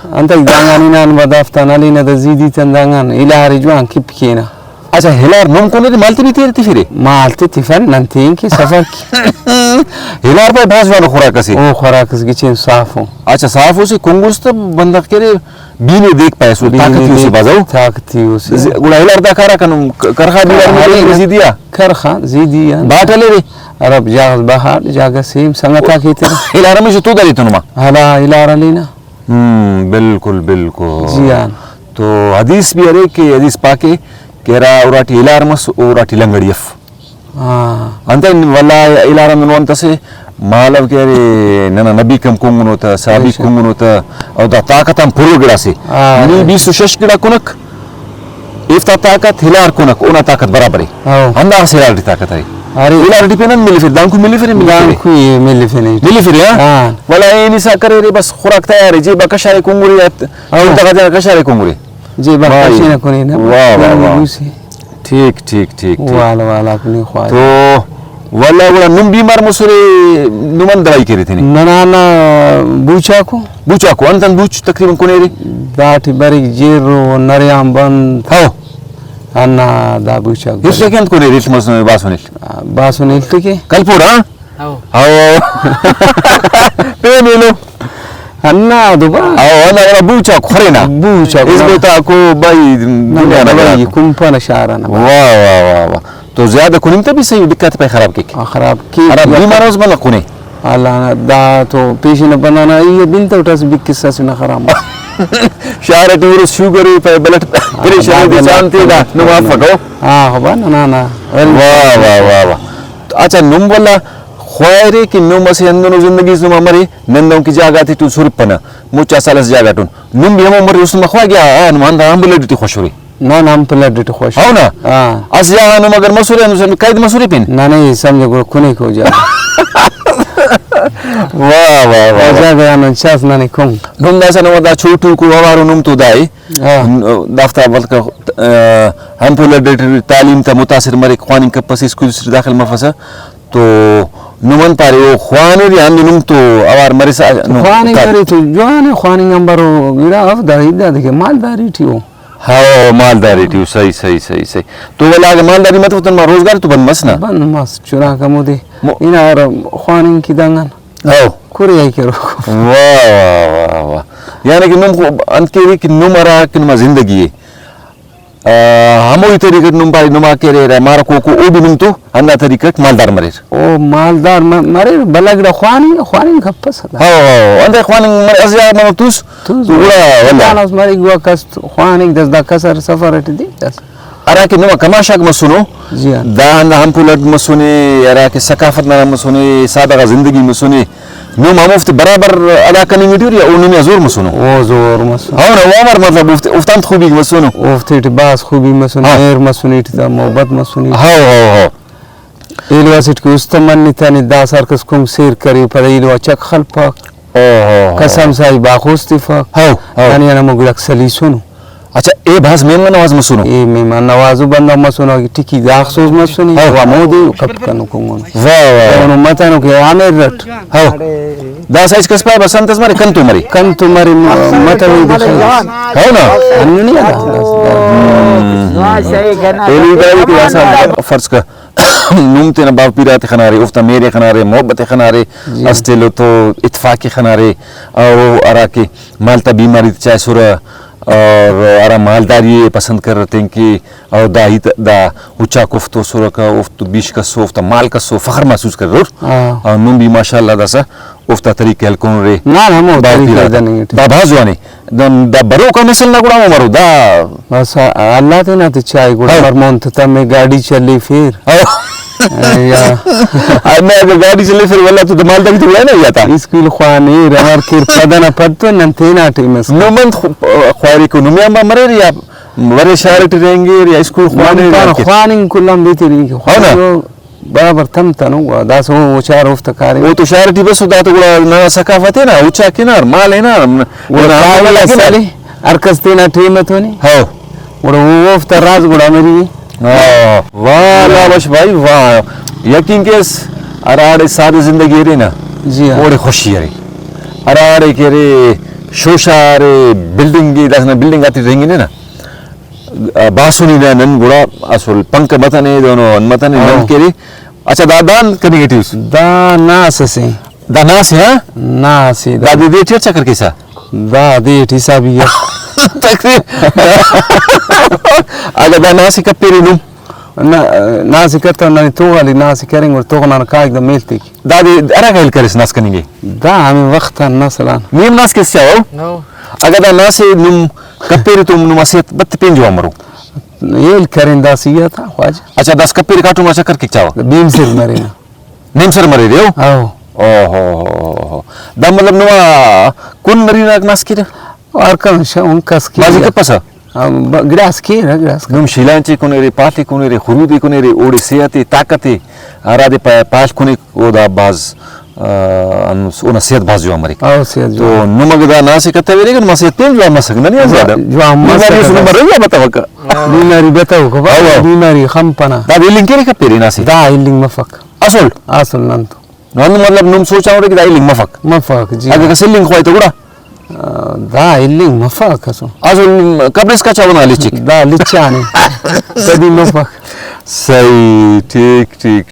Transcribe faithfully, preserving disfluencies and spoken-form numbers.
انتئے دانگان ہنان و دافتان ہلینہ دا زیدی تن دانگان ہلار جوان کپ کینہ۔ اچھا، ہلار نم کنے دے مالتے بھی تیر تفرے؟ مالتے تفر نن تین کے سفر کے۔ ہلار پائے بھاز جوان خوراک اسے۔ او خوراک اس گچین صاف ہو۔ اچھا، صاف ہو سے کنگس تو بندغ کرے بی نے دیکھ پائے سو، بی نے طاقتی ہو سے دیکھ بازو۔ طاقتی ہو سے۔ ز-، گڑا ہلار دا کارا کنم ک-، کرخا ہلار ہاں، میں ہاں۔ زیدیا۔ کرخا زیدیا۔ باٹلے رے؟ عرب جاغ بہاڑ جاگہ سیم سنگتا کیتے۔ ہلار ہمیشہ تو داری تنما؟ ہلا ہلار علینا۔ ہم، بالکل، بالکل۔ جی ہاں۔ تو حدیث بھی ارے کہ حدیث پاکے کہ ہرا اراٹی ہلار مس، اراٹی لنگڑی اف۔ ہاں۔ انتئے ولدا ہلار ہندن وانت اسے مالو کہ ارے ننا نبیک ہم کنگنو تہ، صحابیک بے شک۔ کنگنو تہ، او دا طاقت آن پورو گڑاسے۔ ہاں۔ نی بیست و شش گڑا کنک، ایفتا طاقت ہلار کنک، اونا طاقت برابر ءِ۔ ہاں۔ ہنداخس ہلار ٹی طاقت ارے۔ ارے۔ ہلار ٹی پین ہم ملفر، دانکو ملفر، ملفر۔ دانکو ای ملفنے۔ ملفر، ہاں؟ ہاں۔ ولا اے نسا کرے رے، بس خوراک تیار ءِ، جیبا کشارے کنگرے یا ت-، ہاں۔ تغا تینا کشارے کنگرے۔ جیبا بھائی۔ کشینہ کنے نا۔ واہ، واہ، واہ۔ گوسے۔ ٹھیک، ٹھیک، ٹھیک، ٹھیک۔ والا، والا اپنی خواہش۔ تو والا گڑا نم بیمار مسرے، نم انت دوائی کرے تینے؟ ننا نا بوچاکو۔ بوچاکو، انت انت بوچ تقریباً کنے رے؟ داٹی بریک جیرو، نریام بند۔ ہاں۔ ہندا دا بوچاکو۔ ہفتے کہ انت کنے رے، باسن ہل؟ باسن ہل تے کہ۔ کلپور، ہاں؟ ہاؤ۔ ہاؤ۔ پین ایلو۔ ہندا دو با۔ ہاؤ، ہندا گڑا بوچاک خرینا۔ بوچاک۔ اس بوتاکو بھائی نہ، دنیا نہ، نا بھائی، گڑا۔ کمپن شارا نا۔ واہ، واہ، واہ، واہ۔ تو زیادہ کننگ تے بھی صحیح، دقت پہ خراب کیک۔ ہاں، خراب کیک۔ ہرا یا بیمار اس بندغ کنے۔ اللہ نا دا تو پیشن بندغ نا، یہ بنت اٹھا سے بھی قصہ سے نہ خراب۔ شارٹ ویروس شوگر پہ بلٹ پریشر دے چانتے دا، نو معاف کرو۔ ہاں، ہبا، نہ، نہ، نہ۔ واہ، واہ، واہ، واہ۔ اچھا، نم ولا خواہرے کہ نم اسہ ہندنو زندگی اس نما مرے، نن دہنکہ جاگہ غاتیٹی سرپنہ، مچا سال اسہ جاگہ غاٹن۔ نم بھی ہمو مرے، اس نما خواہگے، آ، آ، نم ہندا ہمبل اڈ ٹی خوش ارے۔ نہ، نہ، ہمبل اڈ ٹی خوش۔ ہاں نا؟ ہاں۔ اسہ جاگہ غا نم اگر مسرے، ہندن قید مسرے پین؟ نہ، نہ، ای سمجھہ گڑا کنے کو جاگہ۔ واہ، واہ، واہ، واہ۔ جاگہ غا نن چاس ننے کن۔ نم داسہ نما دا چھوٹوکو اوارو نم تو دا ءِ۔ ہاں۔ دافتا ولدا، آ، ہمبل اڈ ٹی تعلیم تا متاثر مریک، خواننگ کپسہ، اسکول ٹی داخل مفسہ۔ تو نم انت پارے، او خوانر یا ہندن نم تو اوار مرسا نم خواننگ تا-، ارے تو جوان ءِ، خواننگ آنبار او گڑا اف، دا عید دادے کہ مالداری ٹی او۔ ہاں، مالداری ٹی او، صحیح، صحیح، صحیح، صحیح۔ تو ولا اگہ مالداری متو تو نما روزگار تو بند مس نا؟ بند مس، چناک ہمودے مو- ہنا ہرا خواننگ کہ دنگن۔ ہاں۔ کورے آئی کروک۔ واہ، واہ، واہ، واہ۔ یعنی کہ نم خو-، انت کیوی کہ نم ہرا کہ نما زندگی ءِ۔ آ، ہموئی طریقہ ٹی نم پارے، نما کہ ارے، ارے، مارکوکو، او بھی نم تو ہندا طریقہ ٹی مالدار مریر۔ او مالدار م-، مریر، بھلا گڑا خواننگ، خواننگ کپسہ دا۔ ہاؤ، ہاؤ، انتئے خواننگ مر-، اسہ جاگہ منو توس، توس تو گڑا ولدا۔ خان اس مریک، گوا کس خواننگ دس، دا کسر سفر ٹی دے دس۔ ہرا کہ نما کماش آک مسنو، جی ہاں۔ دا ہندا ہمپل اٹ مسنے، ہرا کہ ثقافت نا مسنے، سادہ غا زندگی مسنے، نم ہموفتے برابر ادا کننگ ٹی ارے یا او نمے آ زور مسنو؟ او زور مسنو۔ ہاں نا، او امر مطلب اوفتے، اوفتا انت خوبیک مسنو؟ اوفتے ٹی بھاز خوبی مسنو، ہاں۔ مہر مسنے ٹی تا، محبت مسنے۔ How, how, how. ایلو اسٹ کہ است منتنے، داسہ ہر کس کنگ سیر کرے، پدا ایلو آ چک خلپک۔ اوہو۔ کس ہمسائی باخوس تفک۔ How, how. دانے آن ہمو گڑاک سلیسنو۔ اچھا، اے بھاز مہمان نواز مسنو؟ اے مہمان نواز و بندغ مسنو، اگہ ٹکی داخسوس مسنے، ہاؤ۔ تو ہمودے کپ کنو کنگنو۔ واہ، واہ، واہ۔ دہنو متنو کہ عامر اٹ۔ ہاؤ۔ داسہ ہچ کس پائے بس انت اس مرے، کنتو مرے۔ کنتو مرے، م-، متوی دے خیر۔ ہاؤ نا؟ ہندنی ادا۔ ایلو ای براہوئی کہ داسہ فرض کر، نم تینا باوہ پیرہ غاتے خنارے، اوفتا مہر ئے خنارے، محبت ئے خنارے، جی۔ اسٹ ایلو تو اتفاق ئے خنارے، او ہرا کہ مالتا بیماری تے چائسرہ اور ہرا مالداری ئے پسند کریر تینکہ، او دا ہیت، دا اچاک اوفت تو اسرکہ، اوفت تو بیش کسو، اوفتا مال کسو، فخر محسوس کریر۔ ہاں۔ اور نم بھی ماشاءاللہ داسہ اوفتا طریقہ ہلکونرے۔ نہ، ہمو باوہ طریقہ پیرہ غاتے۔ دننگ ٹی۔ دا بھاز جوانے۔ دا، دا بروکا نسل نا گڑا ہمو مرو، دا۔ بس اللہ تینا تے چائے گڑا ہاں۔ مر مون تہ تمے گاڑی چلیفیر۔ ہاں۔ یا۔ میں اگر گاڑی چلیفیر، واللہ تو مالداری تو گڑا نا یا تا۔ اسکول خوانیر، امر کیر، پدنا پد تو نن تینا ٹیم اس۔ نمن خو-، خواری کو نمے آنبار مریر یا ورے شار ٹی رہینگیر یا اسکول خوانیر نن یا پان کہ؟ خواننگ کل آن بہترین کہ ہاں نا؟ خواننگ برابر تمتنو، داسہ او، او چار اوفتا کاریم۔ او تو شار ٹی بسو، دا تو گڑا ننا ثقافت ہنار، اچاک ہنار، مال ہنار، گڑا ننا کاریم ہنار۔ سلے، ہر کس تینا ٹیم اتونے۔ ہاؤ۔ گڑا او اوفتا راز گڑا مری۔ ہاں، واہ لاوش بھائی، واہ۔ یقین کیس، ہراڑے سادہ زندگی ارے نا، جی ہاں۔ اوڑے خوشی ارے۔ ہراڑے کہ ارے، شوشہ ارے، بلڈنگ ءِ، داسہ نا بلڈنگ آتے رہینگنے نا، باسنی نا نن گڑا اسل پنکھ متنے، دونو ان متنے، ہاں۔ نن کہ ارے۔ اچھا، دا دان کننگ ٹی اس؟ دا ناس اسے۔ دا ناس، ہاں؟ ناس دا۔ دا دے دے ٹی چکر کیسا؟ دا دے ٹی حسابی ہے۔ تقریر۔ اگہ دا ناس کپیرے نم؟ نہ، ناس کتو ننے توغالی ناس کرنگ اور توغ نان کائک دا میل تیک۔ دا دے ارا گائل کرس ناس کننگے؟ دا ہمیں وقت آن نسل آن۔ نیم ناس کس چاہو؟ نو۔ اگہ دا ناسے نم کپیرے تو نما صحت بت پین جوان مرو؟ ہیل کرین دا سیاتا خواجہ۔ اچھا، داس کپیرے کاٹم آ چکر کک چاوا؟ دا بیم سر مرینا۔ نیم سر مریرے او؟ او۔ اوہو۔ دا مطلب نما کن مریناک ناس کیرہ؟ ہر کن شون کس کیرہ۔ بازی کپسہ؟ ہاں، ب-، گڑاس کیرہ، گڑاس کیرہ۔ نم شیلانچے کنیرے، پاڷے کنیرے، خرودے کنیرے، اوڑے صحت ءِ، طاقت ءِ، ہرادے پا-، پاڷ کنیک، او دا بھاز، آ، ہم-، اونا صحت بھاز جوان مریک۔ او، صحت تو جوان۔ نم اگہ دا ناسے کتویرے گڑا نما صحت پین جوان مسک، ننے ہم جوان، زیادہ۔ جوان بیماری مسک۔ اس نمبر رہی آ بتوکا۔ ہاں۔ بیماری بتوکا، ہاں، ہاں۔ بیماری خمپنا۔ دا ایلنگ کیرے کپیرے ناسے؟ دا ایلنگ مفک۔ اسل؟ اسل نن تو۔ نن مطلب نم سوچاوڑے کہ دا ایلنگ مفک۔ مفک، جی۔ اگہ کس ایلنگ خواہی تو گڑا؟ آ، دا ایلنگ مفک اسو۔ اسل قبر اس کا چاونا لچک۔ دا لچانے۔ کدی مفک۔ صحیح، ٹھیک، ٹھیک،